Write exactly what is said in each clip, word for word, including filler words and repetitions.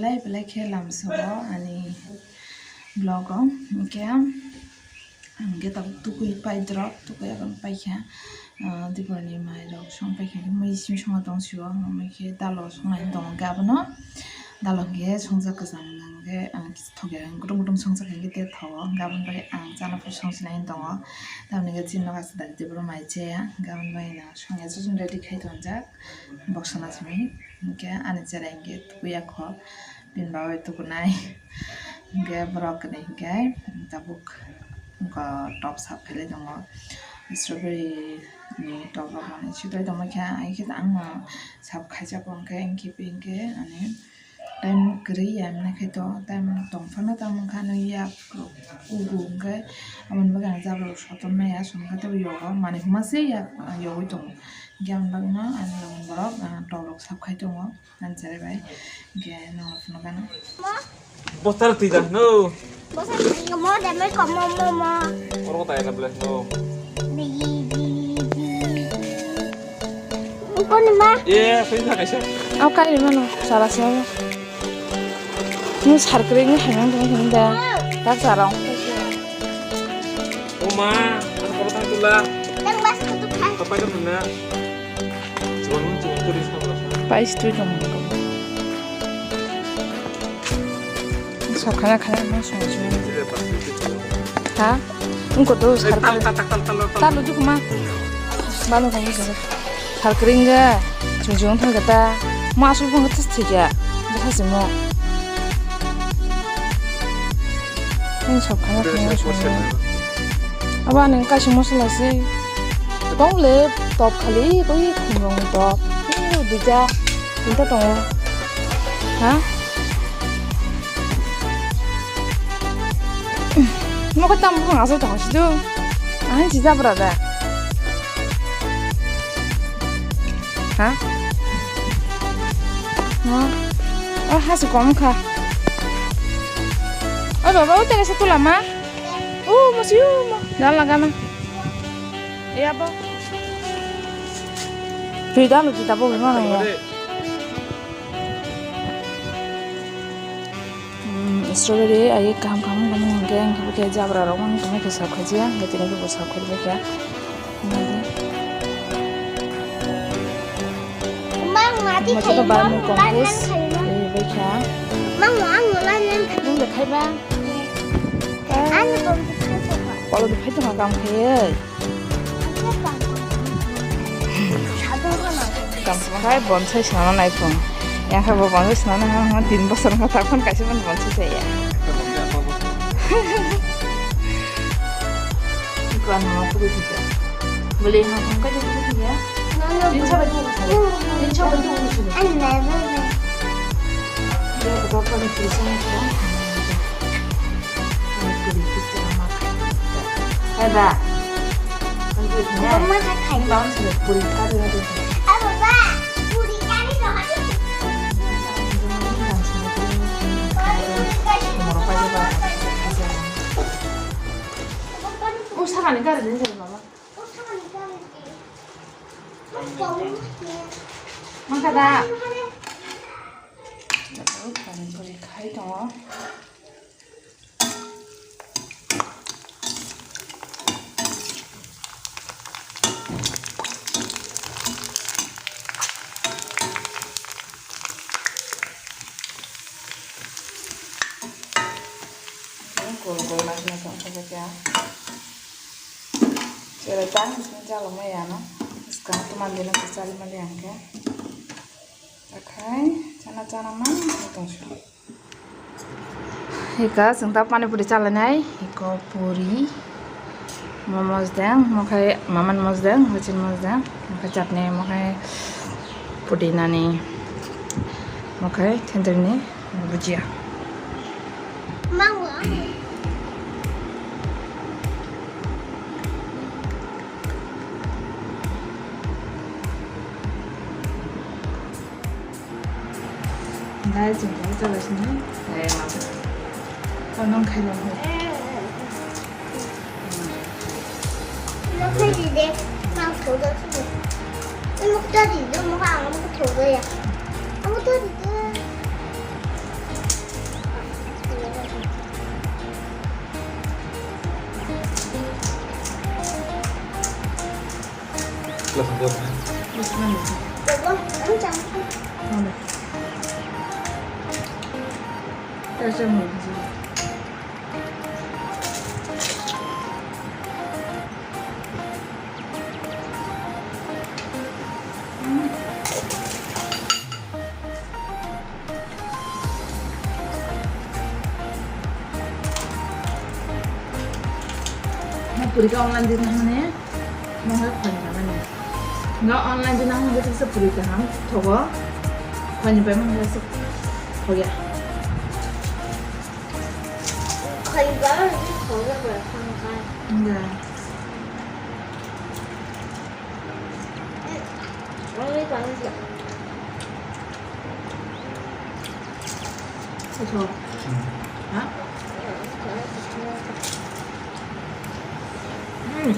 Belai belai khe lamsogo ani vlog o. Hwnkhe ang khe tabuk tukui pai drop, tukui aboni paikha, ah, dipor ni mai rok song paikha, mui simi songma tong sio, mui khe dalo songnai tongo hwnkhe abono. Dalo hwnkhe songjak kwcham hwnkhe ang kisa thokya, gutum gutum songjak hwnkhe tei thogo, hwnkhe aboni bagwi ang chana phuru songsinai tongo. Tamoni hwnkhe chini nok aswk dagi tei borok mai chaya, hwnkhe aboni bagwi no songya, jotono ready khai tongjak. Boksa na simi hwnkhe ani cherai hwnkhe tukuya kho, bini babai tukunai. Hwnkhe borok ni hwnkhe tabuk wngkha top sap khailai tongo, strawberry ni top rok manwi sitoi tongmani khe, ai khe ang no sap khaijak hwnkhe, hwnkhe hwnkhe ani time kwrwi ya, hwnwi khe to time tong phano tamo wngkha nw yak ugu hwnkhe, aboni bagwi ang jabra rok sotonmaya, songkha tei yogo manwi hwnma se yak yogwi tongo. Hwnkhe aboni bagwino ani logi borok, ah, top rok sap khai tongo, ani cherai bai. Hwnkhe norok phunukgano. Bostar twi da, no. Bostar twi da, mo de, mo ko, mo, mo, mo. Oro ta ena ble, no. Di, di, di, di. Ko ni ma? E, phin tha kaisa. Au kai ni mano, sara se. Nung sar kwrwi wngwi hai nang tong hwn da. Tak sara. O ma, ang koro tang tula. Tang bas kutuk khai. Papai ka thangna. Chuan chuan turi sa. Pai stu tong. Sar khana khana ma song song. Ha? Ungko to sar. Tal tal tal tal tal. Tal ujuk ma. Balo kong song. Thar kring ga, chwng chwng thang kata, ma aswk bwkha thik ya, bwkha se mo. Nung sok kha, kha, kha, kha. Abo ani kaisa mosola se. Tong le, top khali, koi khumrong top. Koi dija, tinta tongo. Ha? Mo khe tamo bwrang asai tongo sido. Ahai si jabra da. Ha? No. O ha si kom kha. O baba, o tega se tula ma. O mo si o mo. Jala gana. E abo. Tui dalu tui tabo bima nang ya. Hmm, strawberry agi kaham kaham wngkha, hwnkhe ang khe jabra rok wng tongmani khe sab khajiya, hwnkhe tini khe bo sab khajiya khe. Mama, di Mojoto khayo, barmui mama, kongkos, lan khayo. Eh, bai kha. Mama, ang lan lan khayo. Nung de khaiba? Ang bom khai tongkha. Polo de khai tongkha kam khaiye. Kam khai bonsai swnamna naiphung. Yang kha bo bonsai swnamna ha ha tin bosor wngkha, takhon kaisa ban bonsai saya. Ikon ma kudu thika. Beli ha ha kaisa kudu thika. Tin sa baju. Tin sa baju. Ang never. Dia ko pa ni tin sa. Hai ba. Mama khai khai. Bang sini puri kari lagi. Ah, baba, puri kari lagi. Moro pa ba. Oh, sakani kari ni jadi mama. Mangkha da. Pani puri khai tongo. Gol gol naisna tong khe kya. Chwrai tang bising chalo maya no. Swkang tuman dino se chali mali ang khe. Takhai chana chana ma tong sio. Hika chwng ta pani puri chalainai, hiko puri, momos deng, mokhai maman mos deng, hochin mos deng, mokhai chutney, mokhai pudinani, mokhai thentwrwni bhujia. Dai chwng khe chala sini. Eh, ma. Ko nang khai nang. Nang khai di de, nang thoda sini. Nang thoda di de, mo ka ang mo thoda ya. Ang thoda di de. Purika online din hane, mangga khani namani. Nga online din hane, bisi se purika ham thogo. Khani pai mangga se thogo. Khani ba ni thogo ba khani kai. Nga. Ang ni pang siya. Ito. Hmm. Ha? Hmm.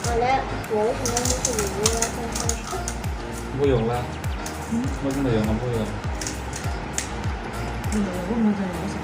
Wala, wala, wala, wala. Buyong la. Hmm? Mujung na yong, buyong. Buyong, buyong, buyong.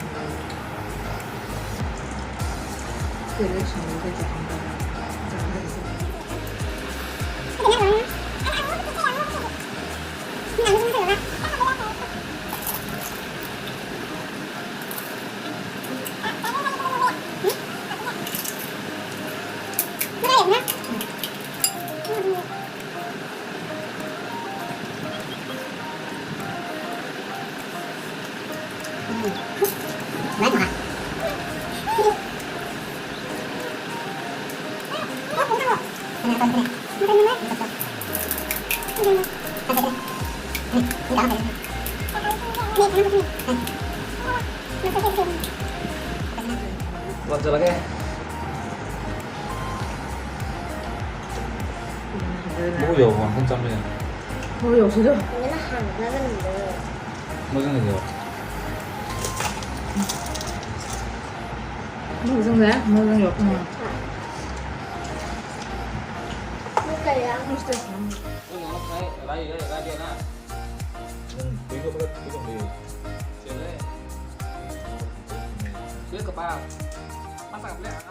Lajja lage. Bo yok, wangkang chamle. Bo yok sih tuh. Ini mah hang banget nih. Mojang ni yok. Mojang ya, mojang yok. Hmm. Muka ya. Musti. Rai, rai, rai dia na. Hmm, itu apa? Itu apa? Sini. Sini ke pas. Pas apa?